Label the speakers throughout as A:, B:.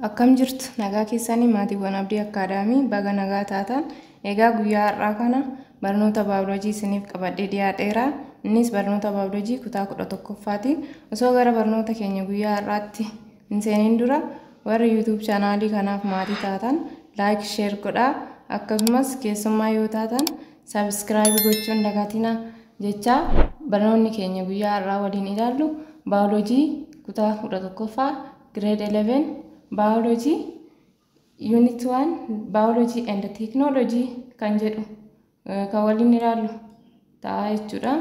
A: Akkam jirtu nagaa keessanii maatiiwwan Abdii Akkaadaamii baga nagaa taatan. Egaa guyyaa har'aa kana barnoota baayoloojii isiniif qabadhee dhiyaadheera. Innis barnoota baayoloojii kutaa 11ffaati. Osoo gara barnoota keenya guyyaa har'aatti hin seeniin dura warri YouTube chaanaalii kanaaf maatii taatan like, share godhaa. Akkasumas keessummaa yoo taatan subscribe gochuun dagatina jechaa barnoonni keenya guyyaa har'aa waliin ilaallu baayoloojii kutaa 11ffaa grade 11 biology unit 1 biology and technology kan jedhu kan waliin ilaallu ta'a jechuudha.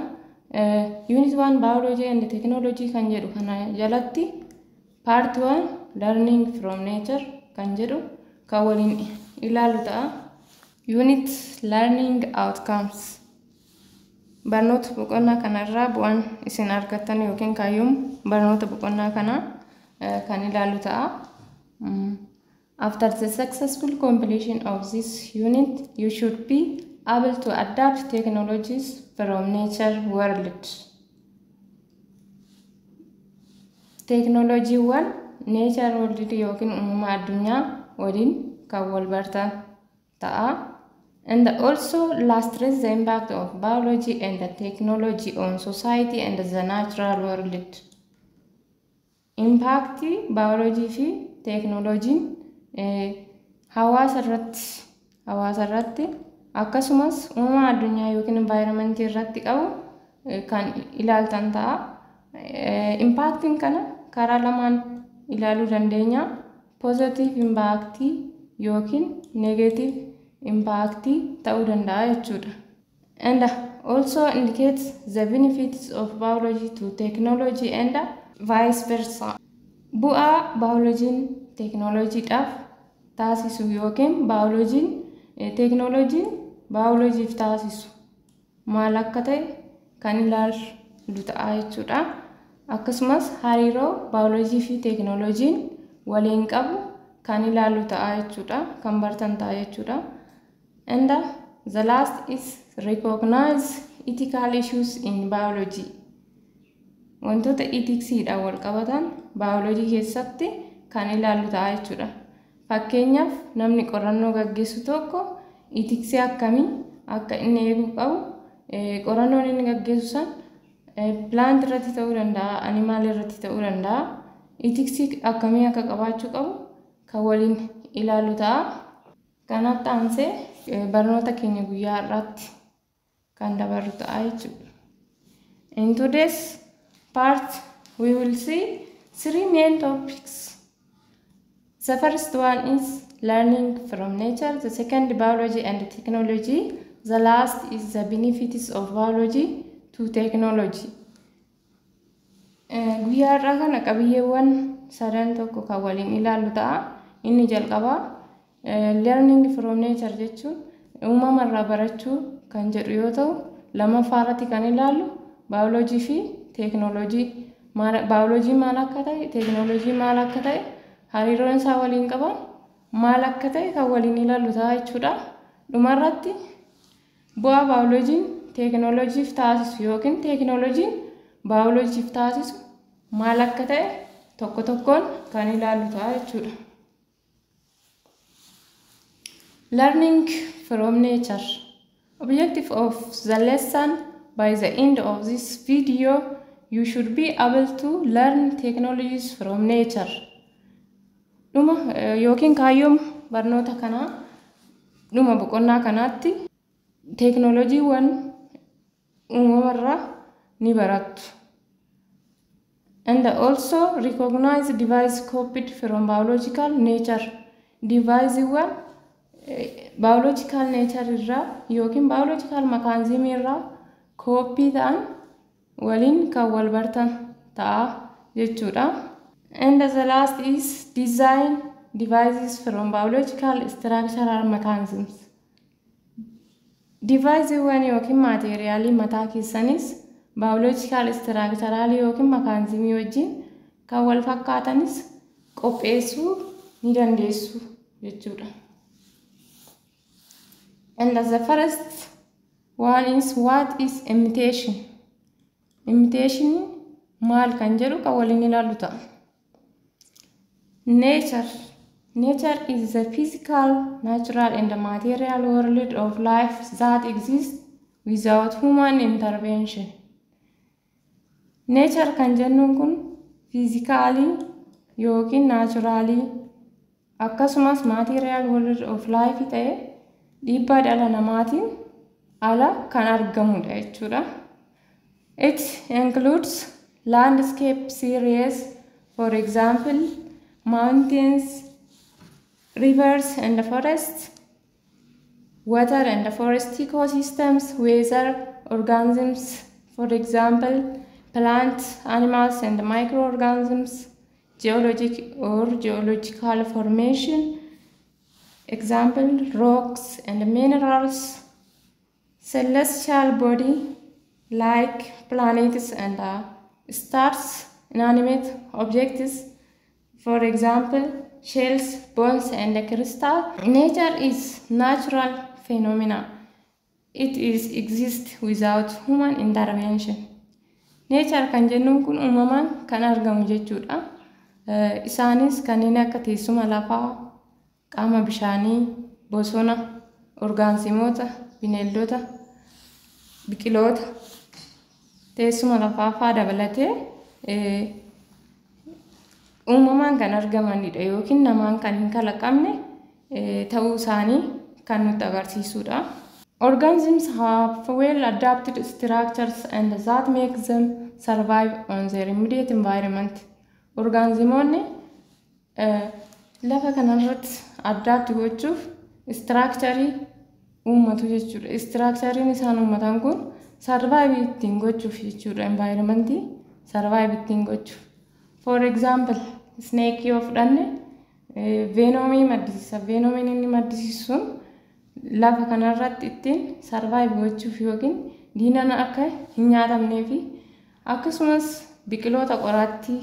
A: Unit 1 biology and technology kan jedhu kana jalatti part 1 learning from nature kan jedhu kan waliin ilaallu ta'a. Unit learning outcomes barnoota boqonnaa kanarraa bu'aan isin argattan yookiin kaayyoon barnoota boqonnaa kanaa kan ilaallu ta'a. After the successful completion of this unit, you should be able to adapt technologies from nature world. Teeknooloojiiwwan nature world yookiin uumama addunyaa waliin kan wal bartan ta'a. And also illustrates the impact of biology and the technology on society and the natural world. Impaaktii baayoloojii fi teeknooloojiin hawaasa irratti akkasumas uumama addunyaa yookiin envaayiramentii irratti qabu kan ilaaltan ta'a. Impaaktiin kana karaa lamaan ilaaluu dandeenya. Positive impaaktii yookiin negative impaaktii ta'uu danda'a jechuudha. And also indicates the benefits of biology to technology and vice versa. Bu'aa baayoloojiin teeknooloojiidhaaf taasisu yookiin baayoloojiin teeknooloojiin baayoloojiif taasisu maal akka ta'e kan ilaallu ta'a jechuudha. Akkasumas hariiroo baayoloojii fi teeknooloojiin waliin qabu kan ilaallu ta'a jechuudha. Kan bartan ta'a jechuudha. And the last is recognize ethical issues in biology. Wantoota itiksiidhaan wal qabatan baayoloojii keessatti kan ilaallu ta'a jechuudha. Fakkeenyaaf namni qorannoo gaggeessu tokko itiksii akkamii akka inni eeguu qabu qorannoon inni gaggeessu san pilaant irratti ta'uu danda'a, animaal irratti ta'uu danda'a. Itiksii akkamii akka qabaachuu qabu kan waliin ilaallu ta'a. Kanatti aansee barnoota keenya guyyaa har'aatti kan dabarru ta'a jechuudha. In today's part we will see three main topics. The first one is learning from nature, the second biology and technology, the last is the benefits of biology to technology. Guyyaa har'aa kana qabiyyeewwan sadan tokko kan waliin ilaallu ta'a. Inni jalqabaa learning from nature jechuun uumamarraa barachuu kan jedhu yoo ta'u, lammaffaa irratti kan ilaallu baayoloojii fi teeknooloojii. Baayoloojii maal akka ta'e, teeknooloojii maal akka ta'e, hariiroon isaa waliin qaban maal akka ta'e kan waliin ilaallu ta'a jechuudha. Dhumarratti bu'aa baayoloojiin teeknooloojiif taasisu yookiin teeknooloojiin baayoloojiif taasisu maal akka ta'e tokko tokkoon kan ilaallu ta'a jechuudha. Learning from nature. Objective of the lesson: by the end of this video, you should be able to learn technologies from nature. Dhuma yookiin kaayyoon barnoota kanaa dhuma boqonnaa kanaatti teeknooloojiiwwan uumamarraa ni barattu. And also recognize device copied from biological nature. Deviceewwan biological nature irraa yookiin biological mechanism irraa kooppii ta'an waliin kan wal bartan ta'a jechuudha. And the last is design devices from biological structural mechanisms. Deviceewwan yookiin maateeriyaalii mataa keessanis biological structural yookiin mechanismii wajjin kan wal fakkaatanis qopheessuu ni dandeessu jechuudha. And the first one is what is imitation? Imitation maal kan jedhu kan waliin ilaallu ta'a. Nature Nature is the physical, natural and material world of life that exists without human intervention. Nature kan jennuun kun physicalii yookiin naturalii akkasumas material world of life ta'ee dhiibbaa dhala namaatiin ala kan argamudha jechuudha. It includes landscape series, for example, mountains, rivers and forests, water and forest ecosystems, weather, organisms, for example, plants, animals and microorganisms, geologic or geological formation, example, rocks and minerals, celestial body like planets and stars, inanimate objects, for example, shells, bones and crystal. Nature is natural phenomena. It is exist without human intervention. Nature kan jennuun kun uumamaan kan argamu jechuudha. Isaanis kanneen akka teessuma lafaa, qaama bishaanii, bosona, orgaansimoota, bineeldota, biqiloota, teessuma lafaa fa'aa dabalatee uumamaan kan argamanidha yookiin namaan kan hin kalaqamne ta'uu isaanii kan nutti agarsiisudha. Organisms have well adapted structures and that make them survive on their immediate environment. Orgaanzimoonni lafa kanarratti adapt gochuuf structurii uummatu jechuudha. Structuriin isaan uummatan kun survive ittiin gochuuf jechuudha. Environmentii survive ittiin gochuuf. For example, snake yoo fudhanne venomii maddisiisa. Venomiin inni maddisiisu sun lafa kanarratti ittiin survive gochuuf yookiin diinaan akka hin nyaatamnee fi akkasumas biqiloota qoraattii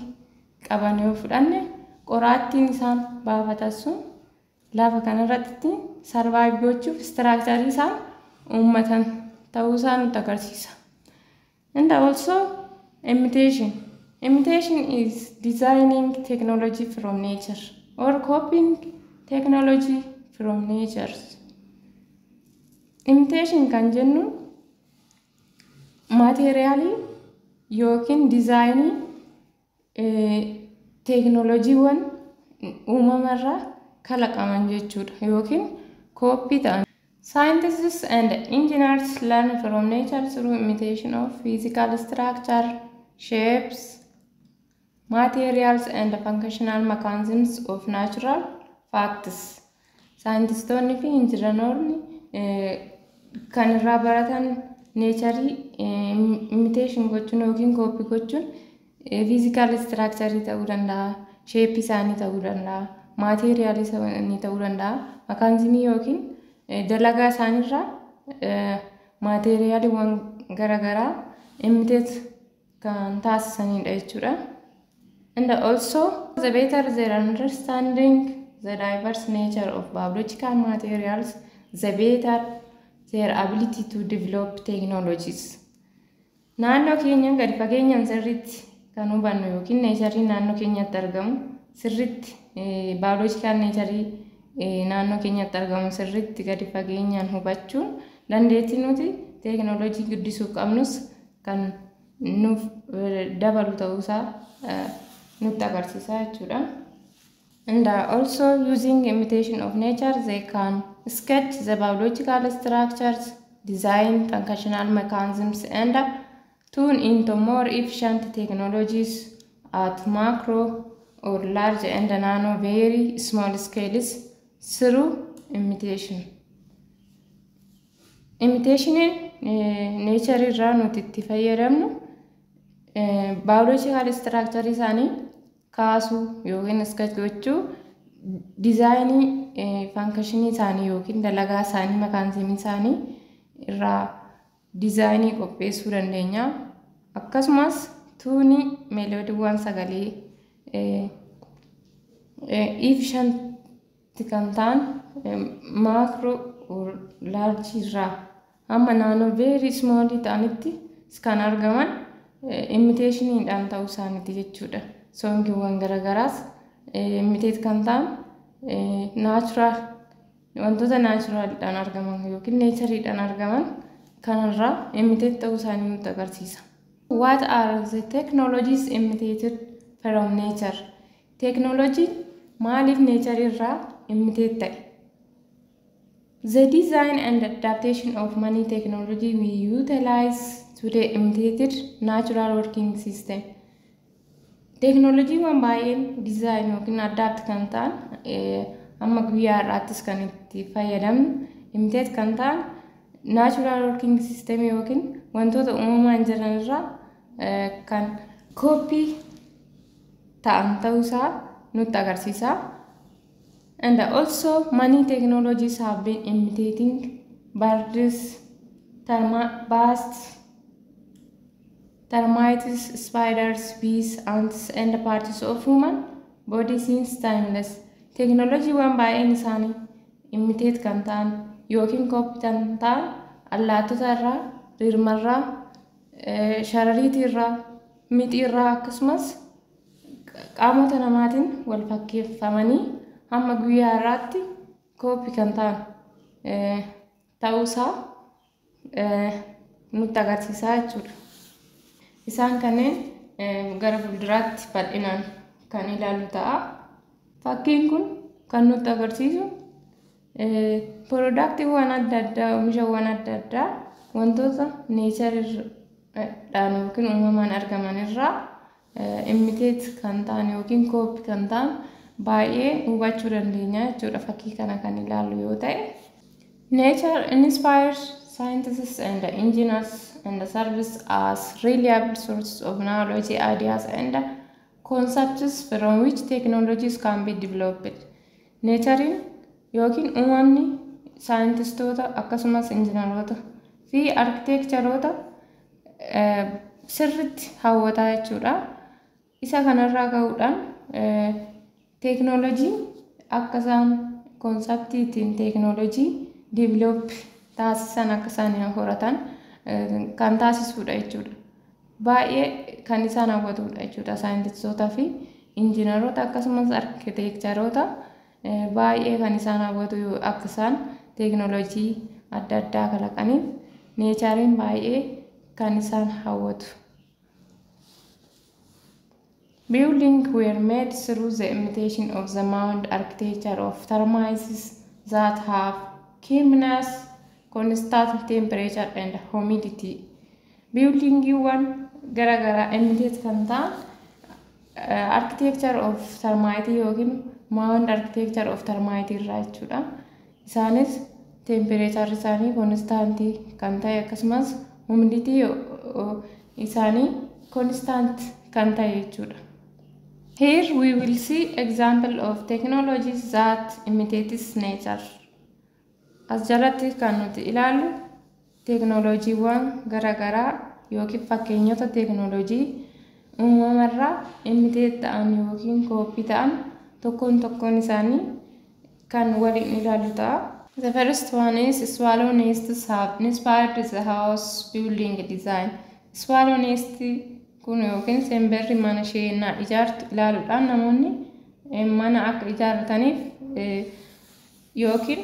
A: qaban yoo fudhanne, qoraattiin isaan baafatan sun lafa kanarratti ittiin survive gochuuf structurii isaan uummatan ta'uu isaa nutti agarsiisa. And also imitation. Imitation is designing technology from nature or copying technology from nature. Imitation kan jennu materialii yookiin designii teeknooloojiiwwan uumamarraa kalaqaman jechuudha yookiin copy ta'an. Scientists and engineers learn from nature through imitation of physical structure, shapes, materials and functional mechanisms of natural facts. Saayintistoonni fi injiinaroonni kan irraa baratan naturii imitation gochuun yookiin copy gochuun physical structurii ta'uu danda'a, shapeii isaanii ta'uu danda'a, materialii isaanii ta'uu danda'a, mechanismii yookiin dalagaa isaaniirraa materialiiwwan garaagaraa imitate kan taasisanidha jechuudha. And also, the better their understanding the diverse nature of biological materials, the better their ability to develop technologies. Naannoo keenya gadi fageenyaan sirriitti kan hubannu yookiin naturii naannoo keenyatti argamu sirriitti, biological naturii naannoo keenyatti argamu sirriitti gadi fageenyaan hubachuun dandeettii nuti teeknooloojii guddisuuf qabnus kan nuuf dabalu ta'uusaa nutti agarsiisa jechuudha. And also, using imitation of nature, they can sketch the biological structures, design functional mechanisms and tune into more efficient technologies at macro or large and nano very small scales through imitation. Imitationiin nature irraa nuti itti fayyadamnu biological structure isaanii kaasuu yookiin sketch gochuu, designii functionii isaanii yookiin dalagaa isaanii, mechanismii isaanii irraa designii qopheessuu dandeenya. Akkasumas tuneii melodyiiwwan sagalee efficient kan ta'an macro largeii irraa hamma nano very smallii ta'anitti kan argaman imitationiidhaan ta'uu isaaniiti jechuudha. Songiiwwan garaagaraas imitate kan ta'an Natural wantoota naturaliidhaan argaman yookiin natureiidhaan argaman kanarraa imitate ta'uu isaanii nutti agarsiisa. What are the technologies imitated from nature? Teeknooloojiin maaliif nature irraa imitate ta'e? The design and adaptation of many technology we utilize today imitated natural working system. Teeknooloojiiwwan baay'een design yookiin adapt kan ta'an, amma guyyaa har'aattis kan itti fayyadamnu, imitate kan ta'an natural working system yookiin wantoota uumamaan jiran irraa kan copy ta'an ta'uusaa nutti agarsiisa. And also many technologies have been imitating birds, bats, termites, spiders, bees, ants and parts of human body since timeless. Teeknooloojiiwwan baay'een isaanii imitate kan ta'an yookiin copy kan ta'an allaattota irraa, rirmarraa, sharariitii irraa, mixii irraa akkasumas qaamota namaatiin wal fakkeeffamanii hamma guyyaa har'aatti copy kan ta'an ta'uusaa nutti agarsiisaa jechuudha. Isaan kanneen gara fuulduraatti bal'inaan kan ilaallu ta'a. Fakkiin kun kan nutti agarsiisu productiiwwan adda addaa, oomishawwan adda addaa wantoota natureiidhaan yookiin uumamaan argaman irraa imitate kan ta'an yookiin copy kan ta'an baay'ee hubachuu dandeenya jechuudha fakkii kana kan ilaallu yoo ta'e. Nature inspires scientists and engineers and serves as reliable sources of knowledge, ideas and concepts from which technologies can be developed. Natureiin yookiin uumamni saayintistoota akkasumas injiinaroota fi architectureoota sirriitti hawwataa jechuudha. Isa kanarraa ka'uudhaan teeknoolojii akka isaan conceptii ittiin teeknoolojii develop taasisan akka isaan horatan kan taasisudha jechuudha. Baay'ee kan isaan hawwatudha jechuudha, saayintistootaa fi injiinaroota akkasumas architectureoota baay'ee kan isaan hawwatu. Akka isaan teeknoolojii adda addaa kalaqaniif natureiin baay'ee kan isaan hawwatu. Buildings were made through the imitation of the mound architecture of termites that have calmness, constant temperature and humidity. Buildingiiwwan garaagaraa imitate kan ta'an architecture of termite yookiin mound architecture of termite irraa jechuudha. Isaanis temperature isaanii constantii kan ta'e akkasumas humidity isaanii constant kan ta'e jechuudha. Here we will see example of technologies that imitates nature. As jalatti kan nuti ilaallu teeknooloojiiwwan garaagaraa yookiin fakkeenyota teeknooloojii uumamarraa imitate ta'an yookiin copy ta'an tokkoon tokkoon isaanii kan waliin ilaallu ta'a. The first one is swallow nests have inspired the house building design. Swallow nest kun yookiin simbirri mana ishee ijaartu ilaaluudhaan namoonni mana akka ijaarrataniif yookiin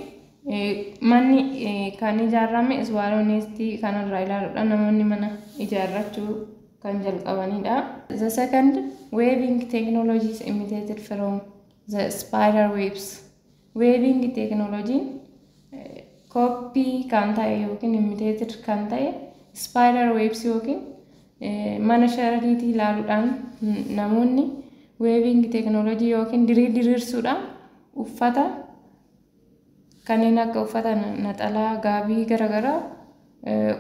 A: manni kan ijaarame swallow nest kanarraa ilaaluudhaan namoonni mana ijaarrachuu kan jalqabanidha. The second, weaving technologies imitated from the spider webs. Weaving technology copy kan ta'e yookiin imitated kan ta'e spider webs yookiin mana sharariitii ilaaluudhaan namoonni weaving technology yookiin diriirsuudhaan uffata kanneen akka uffata naxalaa, gaabii garaagaraa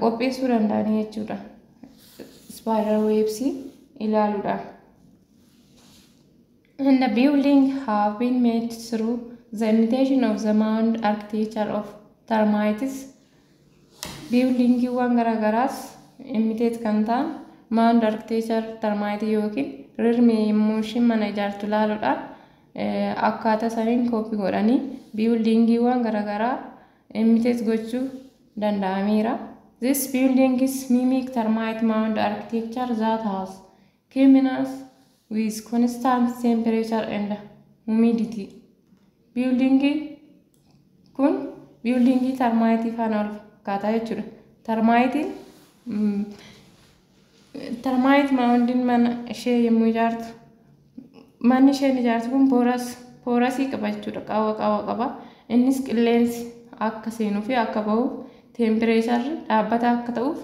A: qopheessuu danda'anii jechuudha. Spider webs ilaaluudhaan. And the building have been made through the imitation of the mound architecture of termites. Buildingiiwwan garaagaraas imitate kan ta'an mound architecture termite yookiin rirmi yommuu ishiin mana ijaartu ilaaluudhaan akkaataa saniin copy godhanii buildingiiwwan garaagaraa imitate gochuu danda'ameera. This building is mimic termite mound architecture that has calmness with constant temperature and humidity. Buildingii kun buildingii termiteii faana wal fakkaataa jechuudha. Termiteiin termite moundiin mana ishee yommuu ijaartu, manni isheen ijaartu kun porousii qaba jechuudha. Qaawwa qaawwa qaba. Innis qilleensi akka seenuu fi akka bahuuf, temperaturerri dhaabbata akka ta'uuf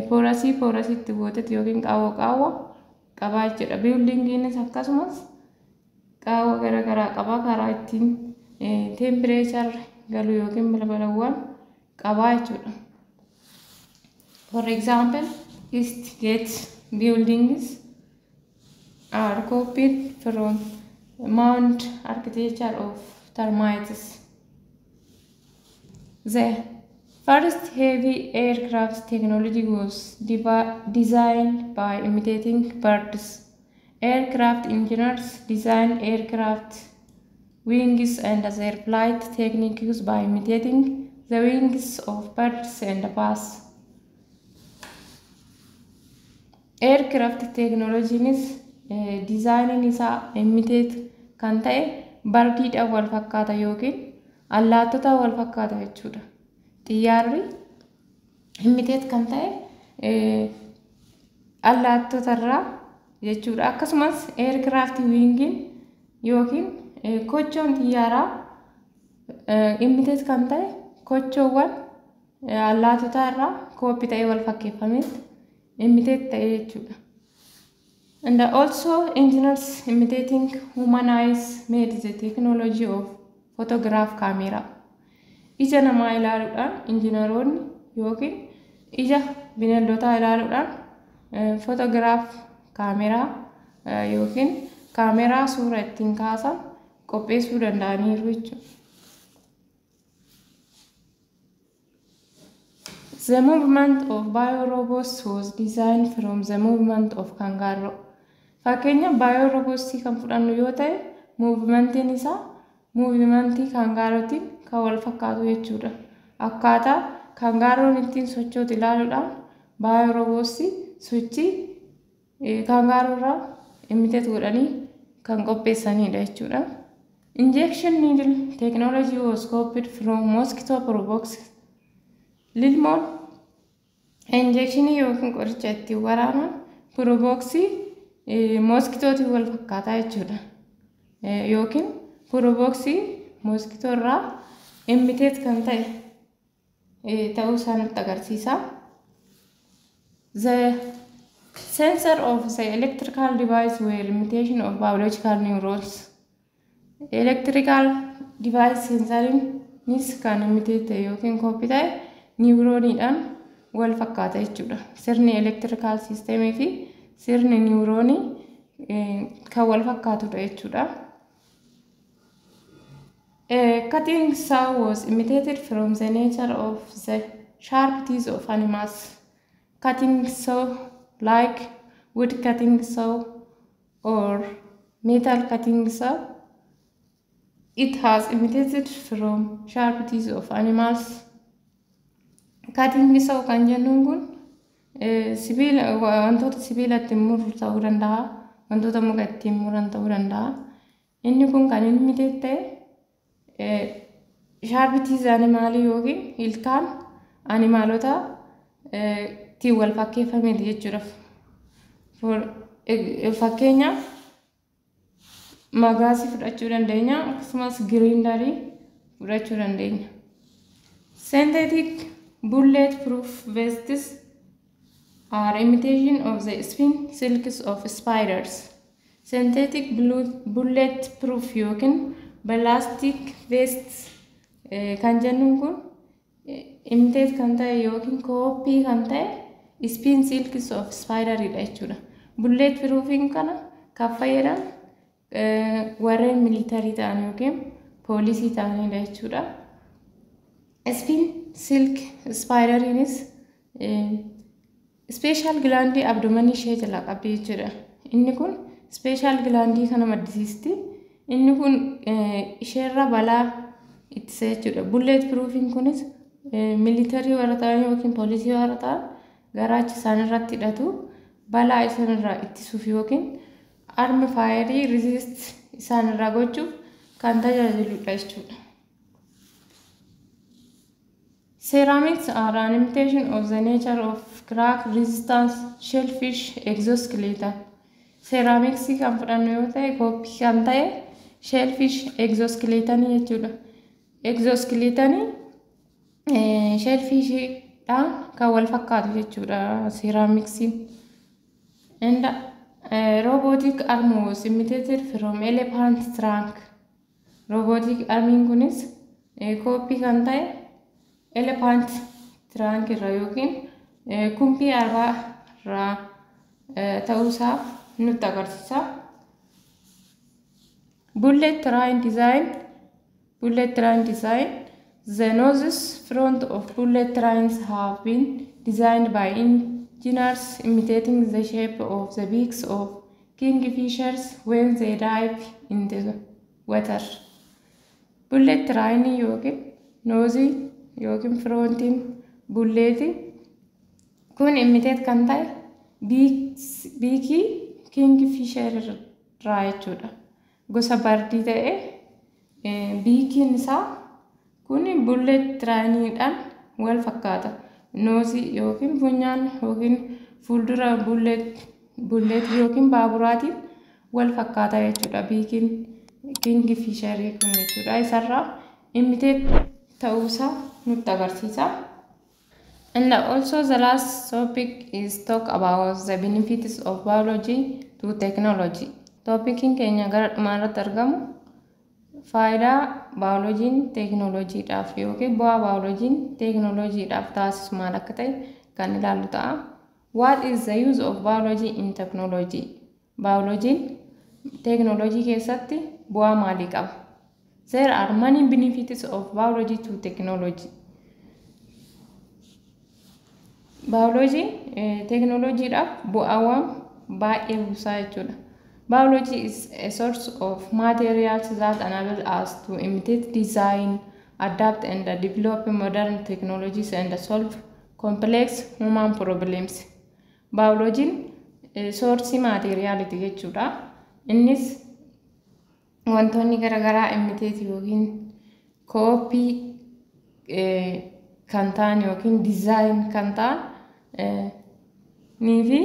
A: porousii porousiitti gootetti yookiin qaawwa qaawwa qabaa jechuudha. Buildingiinis akkasumas qaawwa garaagaraa qaba, karaa ittiin temperaturerri galu yookiin balbalawwan qabaa jechuudha. For example, Eastgate buildings are copied from mound architecture of termites. The first heavy aircraft technology was designed by imitating birds. Aircraft engineers designed aircraft wings and their flight techniques by imitating the wings of birds and bats. Aircraft technologynis designiin isaa imitate kan ta'e birdiidhaan wal fakkaata yookiin allaattota wal fakkaata jechuudha. Xiyyaarri imitate kan ta'e allaattota irraa jechuudha. Akkasumas aircraft wingiin yookiin kochoon xiyyaaraa imitate kan ta'e kochoowwan allaattota irraa copy ta'ee wal fakkeeffameet imitate ta'e jechuudha. And also engineers imitating human eyes made the technology of photograph camera. Ija namaa ilaaluudhaan injiinaroonni yookiin ija bineeldotaa ilaaluudhaan photograph camera yookiin kaameraa suura ittiin kaasan qopheessuu danda'aniiru jechuudha. The movement of biorobots was designed from the movement of kangaroo. Fakkeenya biorobotsii kan fudhannu yoo ta'e, movementiin isaa movementii kangarootiin kan wal fakkaatu jechuudha. Akkaataa kangaroon ittiin sochootu ilaaluudhaan biorobotsii sochii kangaroo irraa imitate godhanii kan qopheessanidha jechuudha. Injection needle technology was copied from mosquito proboscis. Lilmoon injectionii yookiin qoricha ittiin waraanan proboscisii mosquitootiin wal fakkaataa jechuudha. Yookiin proboscisii mosquito irraa imitate kan ta'e ta'uu isaa nutti agarsiisa. The sensor of the electrical device were imitation of biological neurons. Electrical device sensoriinis kan imitate ta'e yookiin copy ta'e neuroniidhaan wal fakkaata jechuudha. Sirni electrical systemii fi sirni neuronii kan wal fakkaatudha jechuudha. A cutting saw was imitated from the nature of the sharp teeth of animals. Cutting saw like wood cutting saw or metal cutting saw. It has imitated from sharp teeth of animals. Cutting saw kan jennuun kun sibiila, wantoota sibiila ittiin murru ta'uu danda'a. Wantoota muka ittiin muran ta'uu danda'a. Inni kun kan inni imitate ta'e sharp teeth animalii yookiin ilkaan animalota ittiin wal fakkeeffameeti jechuudha. Fakkeenyaaf, magaasii fudhachuu dandeenya, akkasumas grinderii fudhachuu dandeenya. Synthetic bullet proof vests are imitation of the spin silks of spiders. Synthetic bullet proof yookiin ballistic vests kan jennuun kun imitate kan ta'e yookiin copy kan ta'e spin silks of spideridha jechuudha. Bullet proofiin kana kan fayyadan warreen military ta'an yookiin poolisii ta'anidha jechuudha. Spin silk spideriinis special glandii abdomenii ishee jalaa qabdi jechuudha. Inni kun special glandii kana maddisiisti. Inni kun isheerra balaa ittisa jechuudha. Bullet proofiin kunis military warra ta'an yookiin poolisii warra ta'an garaacha isaan irratti hidhatu, balaa isaan irraa ittisuuf yookiin arm fireii resist isaan irraa gochuuf kan tajaajiludha jechuudha. Ceramics are an imitation of the nature of crack resistance shellfish exoskeleton. Ceramics kan fudhannu yoo ta'e, copy kan ta'e shellfish exoskeleton jechuudha. Exoskeleton shellfishiidhaan kan wal fakkaatu jechuudha ceramicsiin. And robotic arm was imitated from elephant trunk. Robotic armiin kunis copy kan ta'e elephant trunk irraa yookiin kumbii arbaa irraa ta'uusaa nutti agarsiisa. Bullet train design. Bullet train design. The noses front of bullet trains have been designed by engineers imitating the shape of the beaks of kingfishers when they dive in the water. Bullet train yookiin nose yookiin frontiin bulletii kun imitate kan ta'e beakii kingfisher irraa jechuudha. Gosa birdii ta'e beakiin isaa kun bullet trainiidhaan wal fakkaata. Nose yookiin funyaan yookiin fuuldura bullet yookiin baaburaatiin wal fakkaata jechuudha beakiin kingfisherii kun jechuudha. Isarraa imitate ta'uusaa nutti agarsiisa. And also the last topic is talk about the benefits of biology to technology. Topiciin keenya gara dhumaa irratti argamu faayidaa baayoloojiin teekinooloojiidhaaf yookiin bu'aa baayoloojiin teekinooloojiidhaaf taasisu maal akka ta'e kan ilaallu ta'a. What is the use of biology in technology? Baayoloojiin teekinooloojii keessatti bu'aa maalii qaba? There are many benefits of biology to technology. Baayoloojiin teekinooloojiidhaaf bu'aawwan baay'ee buusaa jechuudha. Biology is a source of materials that enable us to imitate, design, adapt and develop modern technologies and solve complex human problems. Baayoloojiin source materialiti jechuudha. Innis wantoonni garaagaraa imitate yookiin copy kan ta'an yookiin design kan ta'an nii fi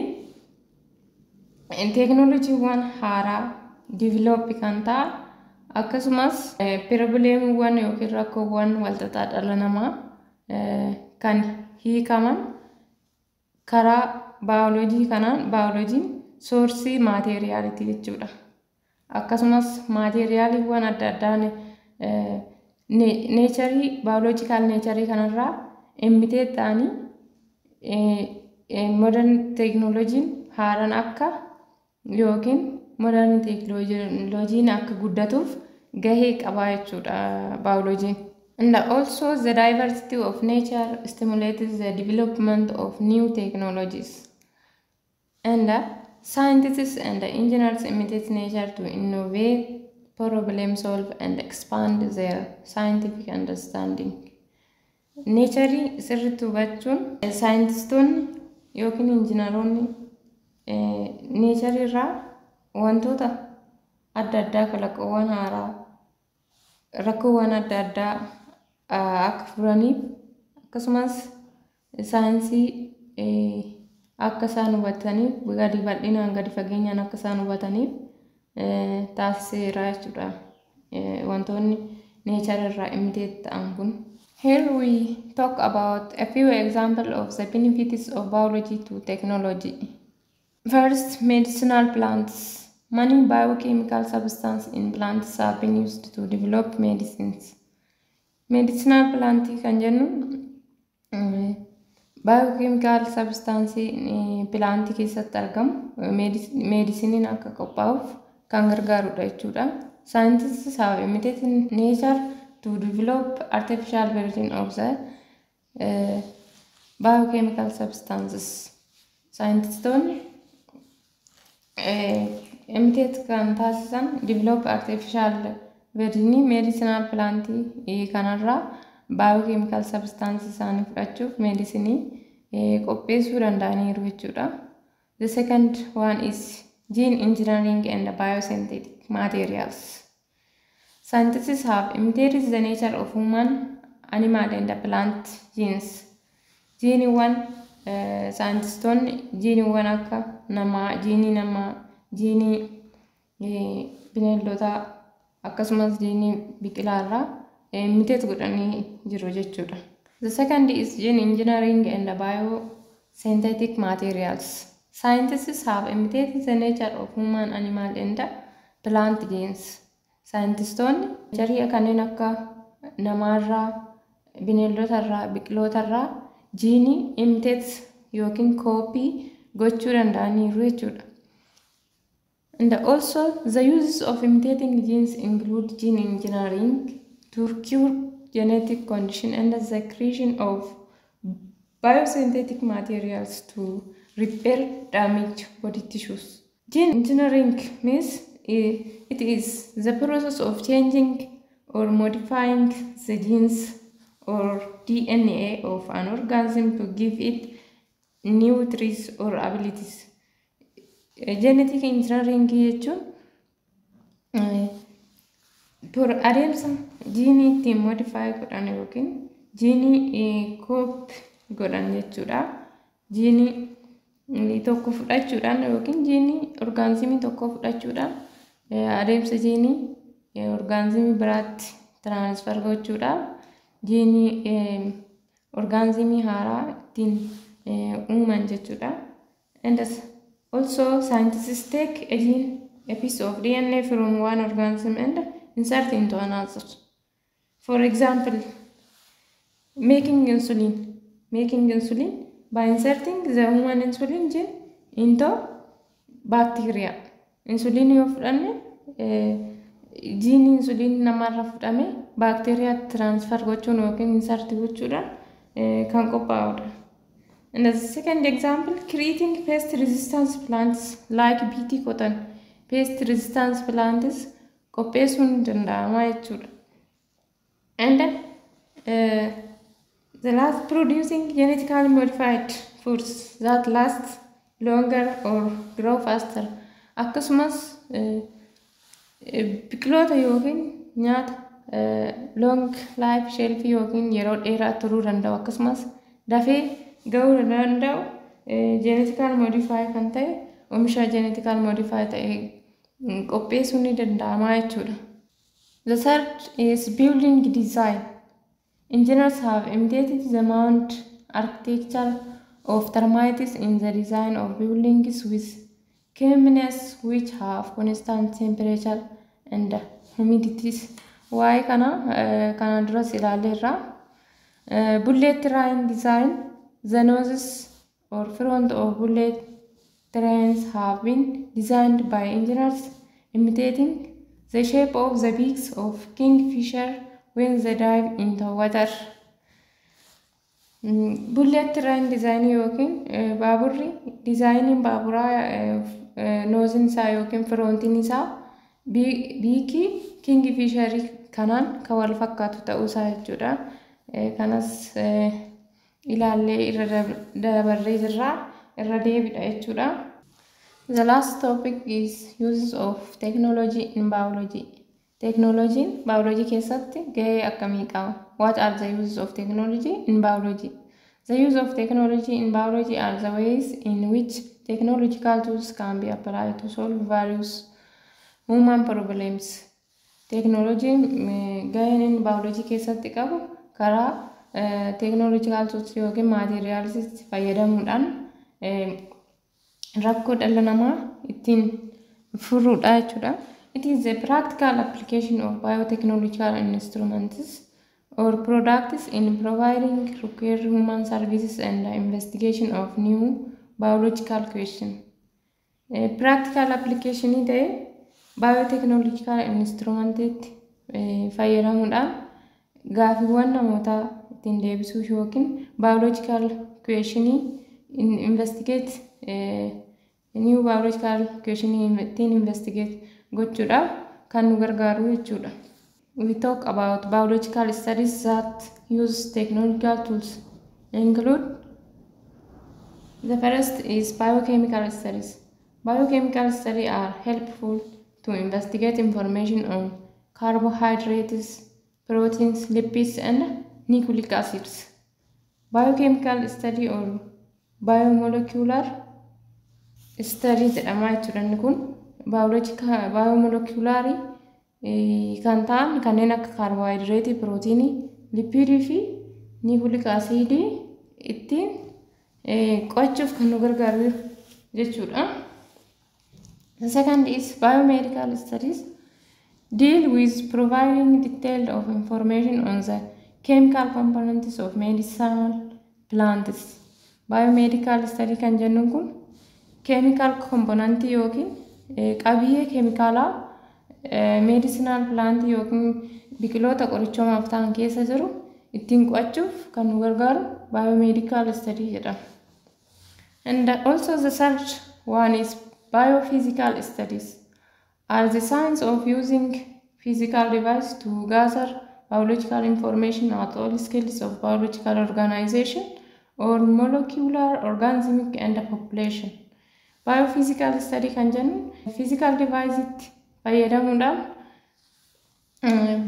A: teekinooloojiiwwan haaraa develop kan ta'an, akkasumas problemiiwwan yookiin rakkoowwan walxaxaa dhala namaa kan hiikaman karaa baayoloojii kanaan. Baayoloojiin source materialiti jechuudha. Akkasumas materialiiwwan adda addaa nature, biological nature kanarraa imitate ta'anii modern teekinooloojiin haaraan akka yookiin modern teekinooloojiin akka guddatuuf gahee qabaa jechuudha baayoloojiin. And also the diversity of nature stimulates the development of new technologies. And scientists and engineers imitate nature to innovate, problem solve and expand their scientific understanding. Nature sirriitti hubachuun saayintistoonni yookiin injiinaroonni nature irraa wantoota adda addaa, kalaqoowwan haaraa, rakkoowwan adda addaa akka furaniif, akkasumas saayinsii akka isaan hubataniif, gadi bal'inaan, gadi fageenyaan akka isaan hubataniif taasiseera jechuudha. Wantoonni nature irraa imitate ta'an kun. Here we talk about a few examples of the benefits of biology to technology. First, medicinal plants. Many biochemical substances in plants have been used to develop medicines. Medicinal plant kan jennu biochemical substance plant keessatti argamu mediciniin akka qophaa'uuf kan gargaarudha jechuudha. Scientists have imitated nature to develop artificial version of the biochemical substances. Scientistoonni imitate kan taasisan develop artificial version medicinal plant kanarraa biochemical substance isaanii fudhachuuf medicinii qopheessuu danda'aniiru jechuudha. The second one is gene engineering and biosynthetic materials. Scientists have imitated the nature of human, animal and plant genes. Jiiniiwwan saayintistoonni jiiniiwwan akka namaa, jiinii namaa, jiinii bineeldotaa akkasumas jiinii biqilaarraa imitate godhanii jiru jechuudha. The second is gene engineering and biosynthetic materials. Scientists have imitated the nature of human, animal and plant genes. Saayintistoonni jarii kanneen akka namaarraa, bineeldotarraa, biqilootarraa jiinii imitate yookiin kooppii gochuu danda'aniiru jechuudha. And also the uses of imitating genes include gene engineering to cure genetic condition and the creation of biosynthetic materials to repair damaged body tissues. Gene engineering means it is the process of changing or modifying the genes or DNA of an organism to give it new traits or abilities. Genetic engineering jechuun adeemsa jiinii ittiin modify godhan yookiin jiinii copy godhan jechuudha. Jiinii tokko fudhachuudhaan yookiin jiinii orgaanizimii tokko fudhachuudhaan adeemsa jiinii orgaanizimii biraatti transfer gochuudhaaf jiinii orgaanizimii haaraa ittiin uuman jechuudha. And also scientists take a gene, a piece of DNA from one organism and insert into another. For example, making insulin. Making insulin by inserting the human insulin gene into bacteria. Insulin yoo fudhanne, jiinii insuliin namarraa fudhame baakteeriyaa transfer gochuun yookiin insert gochuudhaan kan qophaa'udha. And the second example, creating pest resistance plants like BT cotton. Pest resistance plants qopheessuun ni danda'ama jechuudha. And the last, producing genetically modified foods that last longer or grow faster. Akkasumas biqiloota yookiin nyaata long life shelf yookiin yeroo dheeraa turuu danda'u akkasumas dafee gahuu danda'u genetically modify kan ta'e, oomisha genetically modify ta'e qopheessuun ni danda'ama jechuudha. The third is building design. Engineers have imitated the mound architecture of termites in the design of buildings with chimneys which have constant temperature and humidities. Waa'ee kana kana duras ilaalleerra. Bullet train design: the noses or front of bullet trains have been designed by engineers imitating the shape of the beaks of kingfisher when they dive into water. Bullet train design yookiin baaburri dizaayiniin baaburaa noseiin isaa yookiin frontiin isaa beakii kingfisherii kanaan kan wal fakkaatu ta'uu isaa jechuudha. Kanas ilaallee irra dabarree jirra, irra deebidha jechuudha. The last topic is uses of technology in biology. Teknooloojiin baayoloojii keessatti gahee akkamii qaba? What are the uses of technology in biology? The use of technology in biology are the ways in which technological tools can be applied to solve various human problems. Teknooloojiin gaheen inni baayoloojii keessatti qabu karaa technological tools yookiin materialsitti fayyadamuudhaan rakkoo dhala namaa ittiin furuudha jechuudha. It is a practical application of biotechnological instruments or products in providing required human services and the investigation of new biological questions. Practical application ta'e biotechnological instrumentitti fayyadamuudhaan gaafiiwwan namootaa ittiin deebisuu yookiin biological questionii investigate, new biological questionii ittiin investigate gochuudhaaf kan nu gargaaru jechuudha. We talk about biological studies that use technological tools include: the first is biochemical studies. Biochemical studies are helpful to investigate information on carbohydrates, proteins, lipids and nucleic acids. Biochemical study or biomolecular study jedhama jechuudha. Inni kun biomolecularii kan ta'an kanneen akka kaarboohayidireetii, pirootiinii, lipiidii fi nucleic acidii ittiin qo'achuuf kan nu gargaaru jechuudha. The second is biomedical studies deal with providing detailed of information on the chemical components of medicinal plants. Biomedical study kan jennuun kun chemical component yookiin qabiyyee keemikaalaa medicinal plant yookiin biqiloota qorichoomaaf ta'an keessa jiru ittiin qo'achuuf kan nu gargaaru biomedical study jedhama. And also the third one is biophysical studies are the science of using physical device to gather biological information at all scales of biological organization or molecular, organismic and population. Biophysical study kan jennu physical device itti fayyadamuudhaan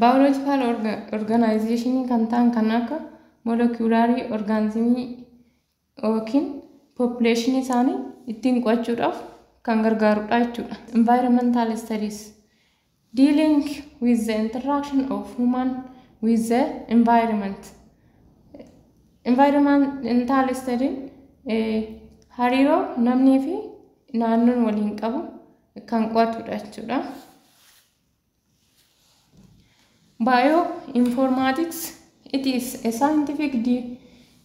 A: biological organization kan ta'an kan akka molecularii, organismii yookiin population isaanii ittiin qo'achuudhaaf kan gargaarudha jechuudha. Environmental studies dealing with the interaction of human with the environment. Environmental study hariiroo namnii fi naannoon waliin qabu kan qo'atudha jechuudha. Bioinformatics, it is a scientific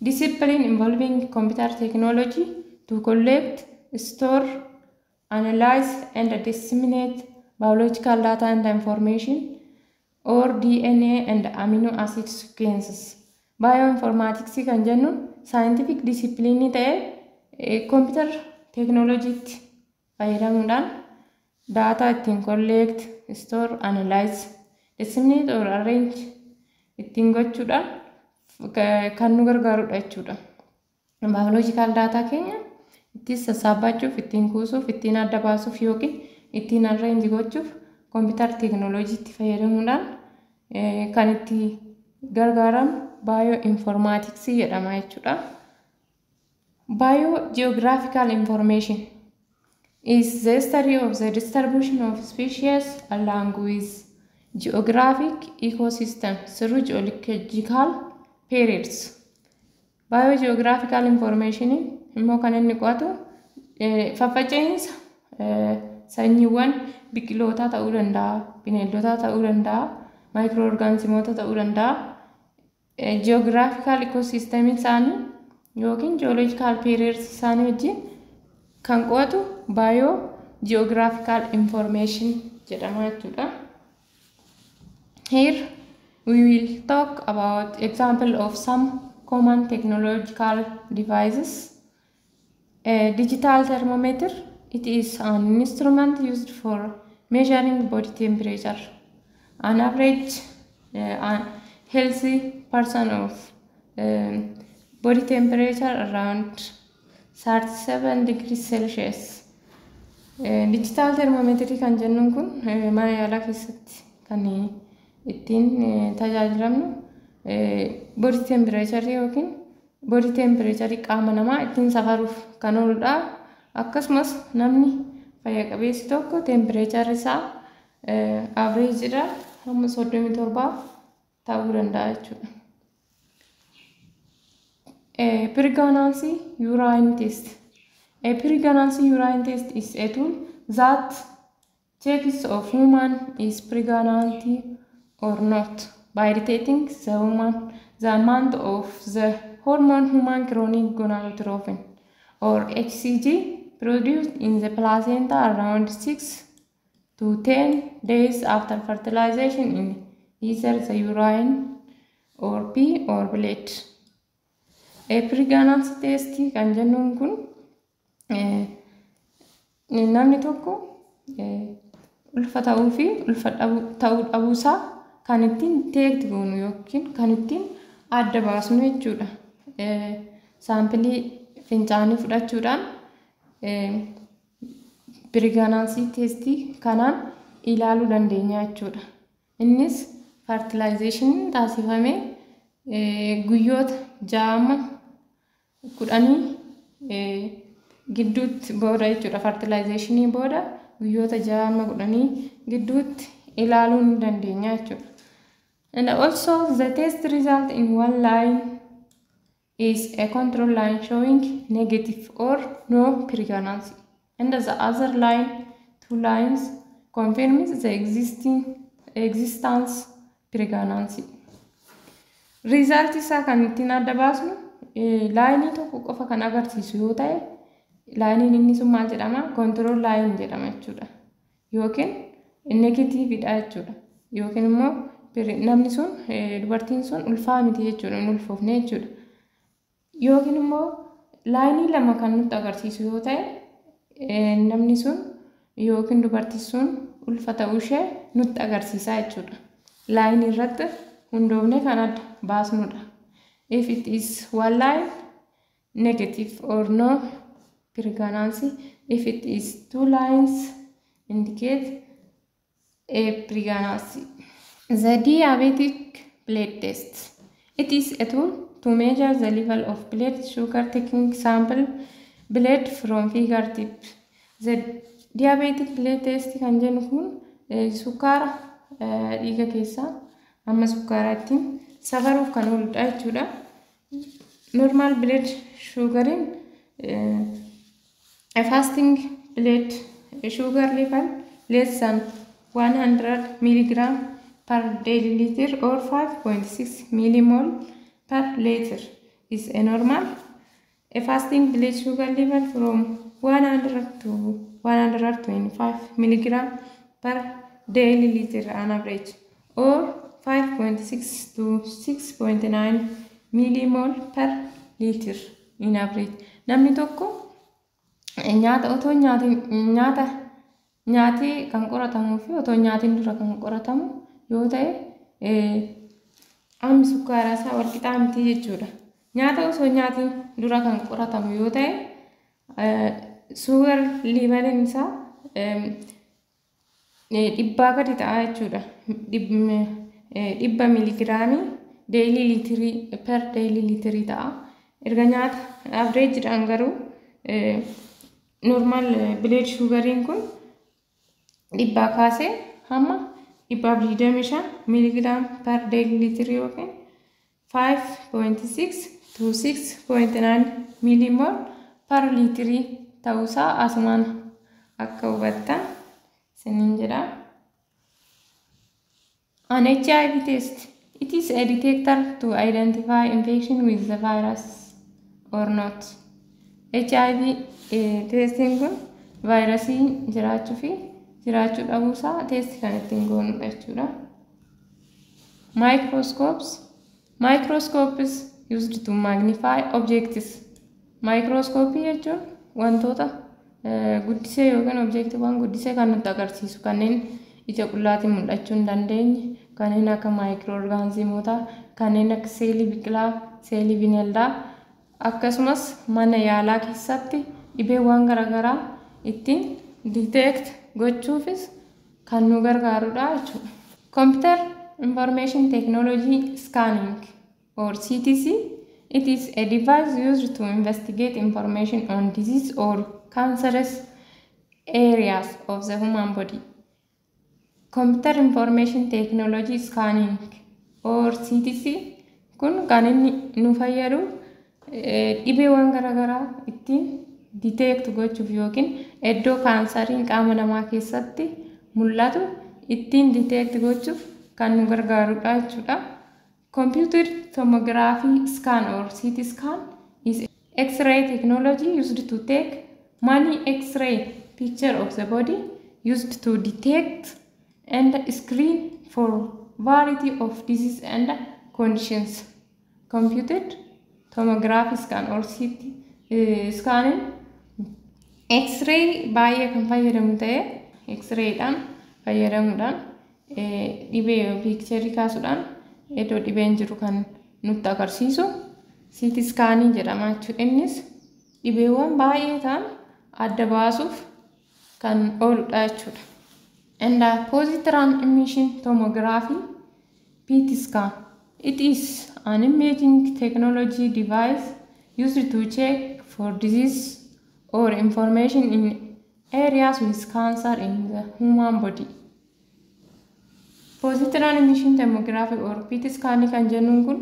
A: discipline involving computer technology to collect, store, analyze and disseminate biological data and information or DNA and amino acid sequences. Bioinformatics kan jennuun scientific discipline ta'ee computer technologytti fayyadamuudhaan data ittiin collect, store, analyze, disseminate or arrange ittiin gochuudhaan kan nu gargaarudha jechuudha. Biological data keenya ittiin sassaabbachuuf, ittiin kuusuuf, ittiin adda baasuuf yookiin ittiin arrange gochuuf computer technologytti fayyadamuudhaan kan itti gargaaramu bioinformatics jedhama jechuudha. Biogeographical information is the study of the distribution of species along with geographic ecosystem through geological periods. Biogeographical information immoo kan inni qo'atu faffaca'iinsa sanyiiwwan biqilootaa ta'uu danda'a, bineeldotaa ta'uu danda'a, maayikiroo ta'uu danda'a. Geographical ecosystem isaanii yookiin geological periods isaanii wajjin kan qo'atu biogeographical information jedhama jechuudha. Here we will talk about example of some common technological devices. A digital thermometer, it is an instrument used for measuring body temperature. An average healthy person of body temperature around 37 degrees Celsius. Digital thermometer kan jennuun kun mana yaalaa keessatti kan ittiin tajaajilamnu body temperature yookiin body temperature qaama namaa ittiin safaruuf kan ooludha. Akkasumas namni fayya qabeessi tokko temperature isaa average hamma 37 ta'uu danda'a jechuudha. Pregnancy urine test. A pregnancy urine test is a tool that checks if woman is pregnant or not by detecting the woman the amount of the hormone human chorionic gonadotropin or HCG produced in the placenta around 6 to 10 days after fertilization in either the urine or pee or blood. A pregnancy test kan jennuun kun namni tokko ulfa ta'uu fi ulfa ta'uu dhabuusaa kan ittiin detect goonu yookiin kan ittiin adda baasnu jechuudha. Saampilii fincaanii fudhachuudhaan pregnancy testii kanaan ilaaluu dandeenya jechuudha. Innis fertilization taasifamee guyyoota 6 hamma 10 gidduutti booda jechuudha. Fertilizationii booda guyyoota 6 hamma 10 gidduutti ilaaluu ni dandeenya jechuudha. And also the test result in one line is a control line showing negative or no pregnancy, and the other line, two lines, confirms the existing existence pregnancy. Result isaa kan ittiin adda baasnu lineii tokko qofa kan agarsiisu yoo ta'e, lineiin inni sun maal jedhama? Control line jedhama jechuudha. Yookiin negativeidha jechuudha. Yookiin immoo namni sun, dubartiin sun ulfaa miti jechuudha, hin ulfoofne jechuudha. Yookiin immoo lineii lama kan nutti agarsiisu yoo ta'e, namni sun yookiin dubartiin sun ulfa ta'uu ishee nutti agarsiisa jechuudha. Lineii irratti hundoofne kan adda baasnudha. If it is one line, negative or no pregnancy. If it is two lines, indicate a pregnancy. The diabetic blood test. It is a tool to measure the level of blood sugar, taking sample blood from fingertip. The diabetic blood test kan jennu kun sukkaara dhiiga keessaa hamma sukkaaraa ittiin safaruuf kan ooludha jechuudha. Normal blood sugariin, fasting blood sugar level less than 100 milligram per deciliter or 5.6 millimole per liter is a normal. A fasting blood sugar level from 100 to 125 milligram per deciliter on average or 5.6 to 6.9 millimole per liter in average. Namni tokko nyaata otoo nyaatiin, nyaata nyaatee kan qoratamuu fi otoo nyaatiin dura kan qoratamu yoo ta'e, hammi sukkaaraa isaa wal qixaa miti jechuudha. Nyaata osoo nyaatiin dura kan qoratamu yoo ta'e, sugar leveliin isaa 100 gadi ta'a jechuudha. 100 miiligiraamii deciliterii per deciliterii ta'a. Erga nyaata averageiidhaan garuu normal blood sugariin kun 100 kaasee hamma 125 milligram per deciliterii yookiin 5.6 to 6.9 millimole per literii ta'uusaa asumaan akka hubattan isiniin jedha. An HIV test. It is a detector to identify infection with the virus or not. HIV testiin kun vaayirasii jiraachuu fi jiraachuu dhabuusaa test kan ittiin goonudha jechuudha. Microscopes. Microscopes used to magnify objects. Microscopii jechuun wantoota guddisee yookiin objectiiwwan guddisee kan nutti agarsiisu, kanneen ija qullaatiin mul'achuu hin dandeenye, kanneen akka microorganismootaa, kanneen akka seelii biqilaa, seelii bineeldaa, akkasumas mana yaalaa keessatti dhibeewwan garaagaraa ittiin detect gochuufis kan nu gargaarudha jechuudha. Computer Information Technology Scanning or CTC. It is a device used to investigate information on disease or cancerous areas of the human body. Computer Information Technology Scanning or CTC kun kan inni nu fayyadu dhibeewwan garaagaraa ittiin detect gochuuf yookiin iddoo kaansariin qaama namaa keessatti mul'atu ittiin detect gochuuf kan nu gargaarudha jechuudha. Computer tomography scan or CT scan is X-ray technology used to take many X-ray picture of the body, used to detect and screen for variety of disease and conditions. Computed tomography scan or CT scanning X-ray baay'ee kan fayyadamu ta'ee, X-rayidhaan fayyadamuudhaan dhibee pictureii kaasuudhaan iddoo dhibeen jiru kan nutti agarsiisu CT scanii jedhama jechuudha. Innis dhibeewwan baay'ee ta'an adda baasuuf kan ooludha jechuudha. And positron emission tomography, PET scan. It is an imaging technology device used to check for disease or information in areas with cancer in the human body. Positron emission tomography or PET scan kan jennuun kun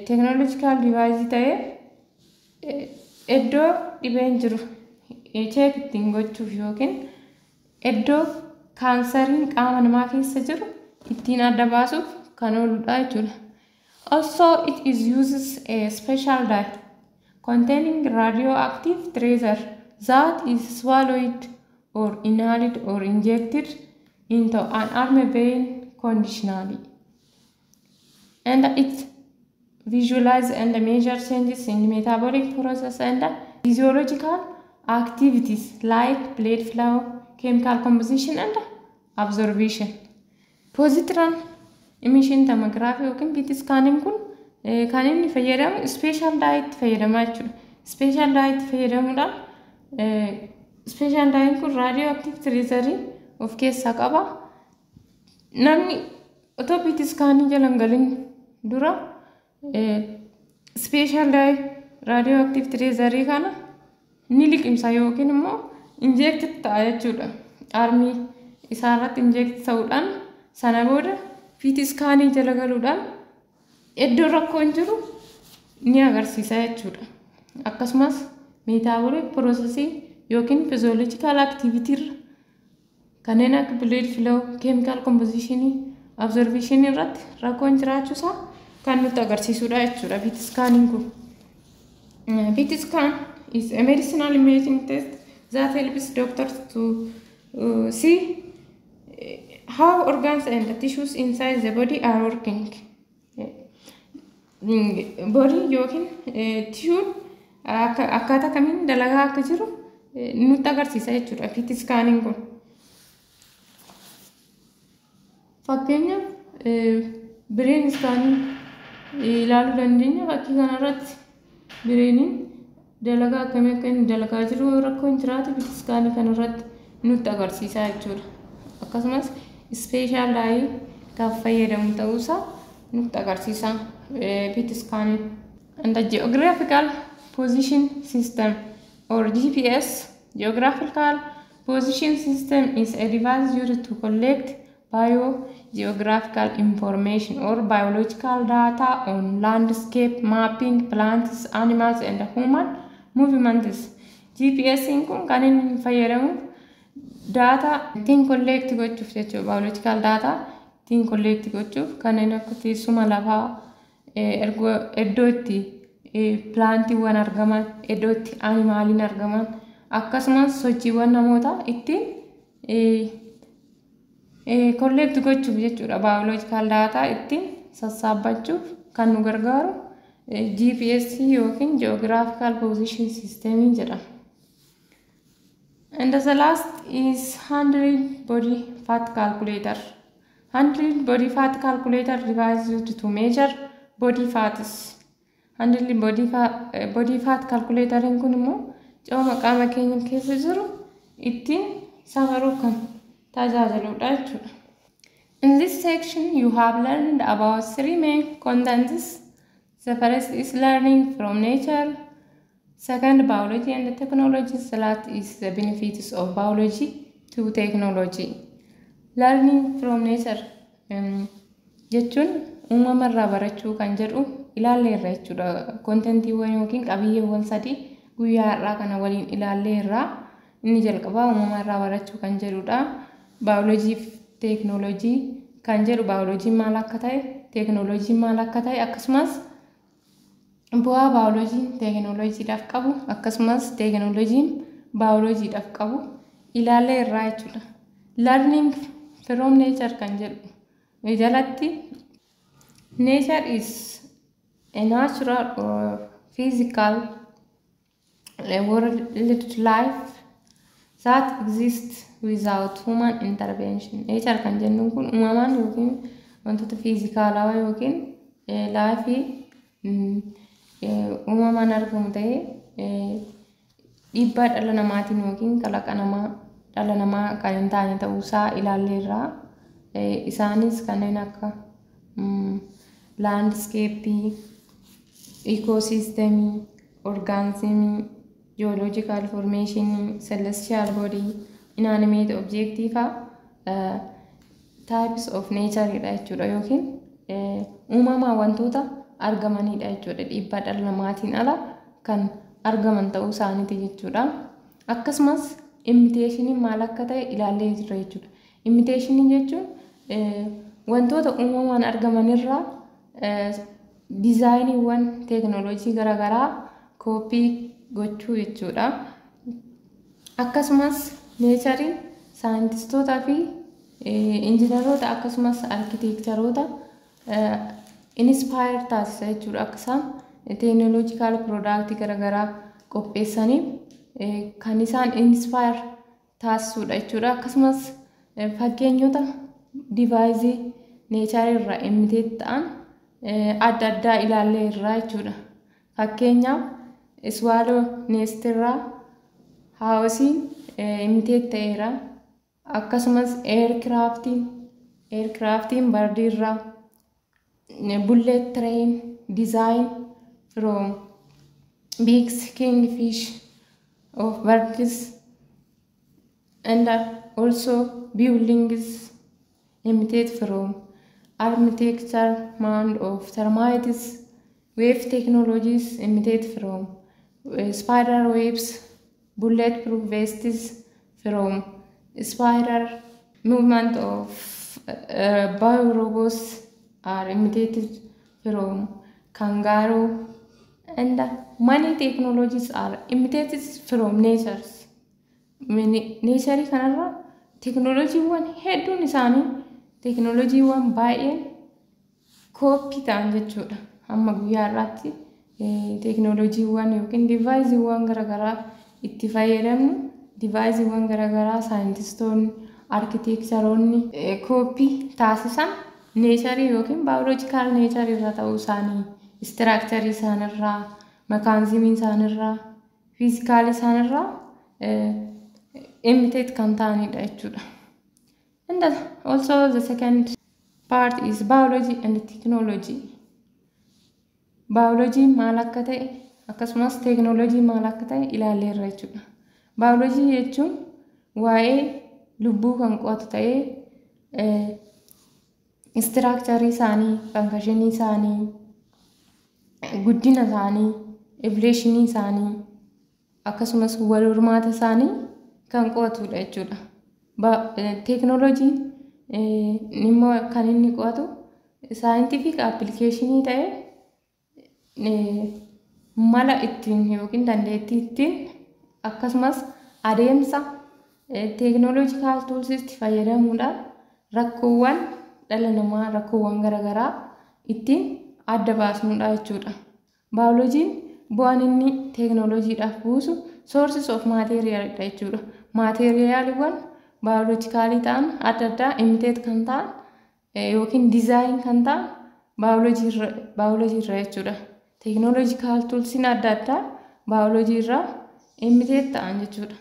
A: technological device ta'ee iddoo dhibeen jiru check ittiin gochuuf yookiin iddoo kaansariin qaama namaa keessa jiru ittiin adda baasuuf kan ooludha jechuudha. Also, it is uses a special dye containing radioactive tracer that is swallowed or inhaled or injected into an arm vein conditionally. And it visualize and measure changes in metabolic process and physiological activities like blood flow, chemical composition and absorption. Positron emission tomography yookiin PET scanning kun kan inni fayyadamu special dye fayyadamaa jechuudha. Special dye fayyadamuudhaan, special dye kun radioactive tracer of keessaa qaba. Namni otoo PET scanning jala hin galin dura special dye radioactive tracer kana ni liqimsa yookiin immoo inject ta'a jechuudha. Armii isaarratti inject ta'uudhaan sana booda PET scan jala galuudhaan iddoo rakkoon jiru ni agarsiisa jechuudha. Akkasumas metabolic process yookiin physiological activity irra kanneen akka blood flow, chemical composition, absorption irratti rakkoon jiraachuusaa kan nutti agarsiisudha jechuudha PET scanning kun. PET scan is a medicinal imaging test that helps doctors to see how organs and tissues inside the body are working. Body yookiin tissuun akkaataa kamiin dalagaa akka jiru nutti agarsiisa jechuudha PET scanning kun. Fakkeenyaaf, brain scan ilaaluu dandeenya. Fakkii kanarratti brainiin dalagaa akkamii akka inni dalagaa jiru, rakkoon jiraate PET scan kanarratti nutti agarsiisa jechuudha. Akkasumas special dye kan fayyadamu ta'uusaa nutti agarsiisa PET scaniin. And the geographical position system or GPS. Geographical position system is a device used to collect biogeographical information or biological data on landscape mapping, plants, animals and human movements. GPS kun kan inni fayyadamu data ittiin collect gochuuf jechuudha. Biological data ittiin collect gochuuf, kanneen akka teessuma lafaa, iddoo itti plantiiwwan argaman, iddoo itti animaliin argaman, akkasumas sochiiwwan namootaa ittiin collect gochuuf jechuudha. Biological data ittiin sassaabbachuuf kan nu gargaaru GPS yookiin Geographical Position System jedhama. And the last is Handley Body Fat Calculator. Handley Body Fat Calculator device used to measure body fats. Handley Body Fat Calculator kun immoo cooma qaama keenya keessa jiru ittiin safaruuf kan tajaajiludha jechuudha. In this section, you have learned about three main contents. The first is learning from nature. Second, biology and technology. The last is the benefits of biology to technology. Learning from nature jechuun uumamarraa barachuu kan jedhu ilaalleerra jechuudha. Contentiiwwan yookiin qabiyyeewwan sadii guyyaa har'aa kana waliin ilaalleerra. Inni jalqabaa uumamarraa barachuu kan jedhudha. Baayoloojii fi teeknooloojii kan jedhu, baayoloojiin maal akka ta'e, teeknooloojiin maal akka ta'e, akkasumas bu'aa baayoloojiin teeknooloojiidhaaf qabu, akkasumas teeknooloojiin baayoloojiidhaaf qabu ilaalleerra jechuudha. Learning from nature kan jedhu jalatti, nature is a natural or physical world life that exists without human intervention. Nature kan jennuun kun uumamaan yookiin wantoota fiizikaalawaa yookiin lifeii uumamaan argamu ta'ee dhiibbaa dhala namaatiin yookiin kalaqa namaa dhala namaa kan hin taane ta'uusaa ilaalleerra. Isaanis kanneen akka landscapeii, ecosystemii, organismii, geological formationii, celestial body, inanimate objectii fa'a types of nature dha jechuudha yookiin uumamaan wantoota argamanidha jechuudha, dhiibbaa dhala namaatiin ala kan argaman ta'uu isaaniiti jechuudha. Akkasumas imitationiin maal akka ta'e ilaallee jirra jechuudha. Imitationii jechuun wantoota uumamaan argamanirraa designiiwwan teekinooloojii garaagaraa copy gochuu jechuudha. Akkasumas natureiin saayintistootaa fi injiinaroota akkasumas architectureoota inspire taasisa jechuudha. Akka isaan technological productii garaagaraa qopheessaniif kan isaan inspire taasisudha jechuudha. Akkasumas fakkeenyota deviceii natureii irraa imitate ta'an adda addaa ilaallee irraa jechuudha. Fakkeenyaaf, swallow nestirraa houseiin imitate ta'eera. Akkasumas aircraftiin birdiirraa, bullet train design from beaks kingfish of birds, and also buildings imitate from architecture mound of termites, wave technologies imitate from spider webs, bulletproof vests from spider, movement of biorobots are imitated from kangaroo, and many technologies are imitated from natures. Natureii kanarra teekinooloojiiwwan hedduun isaanii, teekinooloojiiwwan baay'een copy ta'an jechuudha. Hamma guyyaa har'aatti teekinooloojiiwwan yookiin deviceiiwwan garaagaraa itti fayyadamnu, deviceiiwwan garaagaraa saayintistoonni, architectureoonni copy taasisan natureii yookiin biological natureii irra ta'uu isaanii, structureii isaanirraa, mechanismii isaanirraa, physicalii isaanirraa imitate kan ta'anidha jechuudha. And also the second part is biology and technology. Biology maal akka ta'e akkasumas teekinooloojii maal akka ta'e ilaalleerra jechuudha. Biology jechuun waa'ee lubbuu kan qo'atu ta'ee, structureii isaanii, functionii isaanii, guddina isaanii, evolutionii isaanii akkasumas wal hormaata isaanii kan qo'atudha jechuudha. Teekinooloojiin immoo kan inni qo'atu scientific applicationii ta'ee, mala ittiin yookiin dandeettii ittiin akkasumas adeemsa technological toolsiitti fayyadamuudhaan rakkoowwan dhala namaa, rakkoowwan garaagaraa ittiin adda baasnudha jechuudha. Baayoloojiin bu'aan inni teekinooloojiidhaaf buusu sources of materialidha jechuudha. Materialiiwwan biologicalii ta'an adda addaa imitate kan ta'an yookiin design kan ta'an baayoloojii irra jechuudha. Technological toolsiin adda addaa baayoloojii irraa imitate ta'an jechuudha.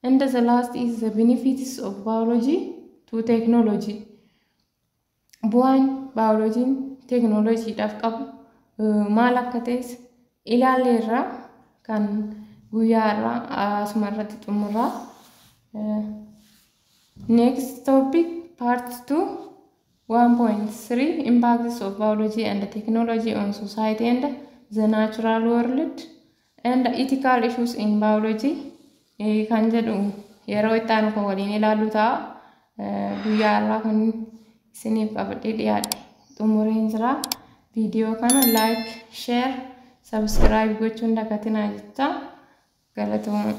A: And the last is the benefits of biology to technology. Bu'aan baayoloojiin teekinooloojiidhaaf qabu maal akka ta'es ilaalleerra. Kan guyyaa har'aa asuma irratti xumurraa. Next topic, part 2, 1.3, impacts of biology and technology on society and the natural world and ethical issues in biology kan jedhu yeroo itti aanu kan waliin ilaallu ta'a. Guyyaa har'aa kan isiniif qabadhee dhiyaadhe xumureen jira. Viidiyoo kana like, share, subscribe gochuun dagatinaa jecha. Galatooma.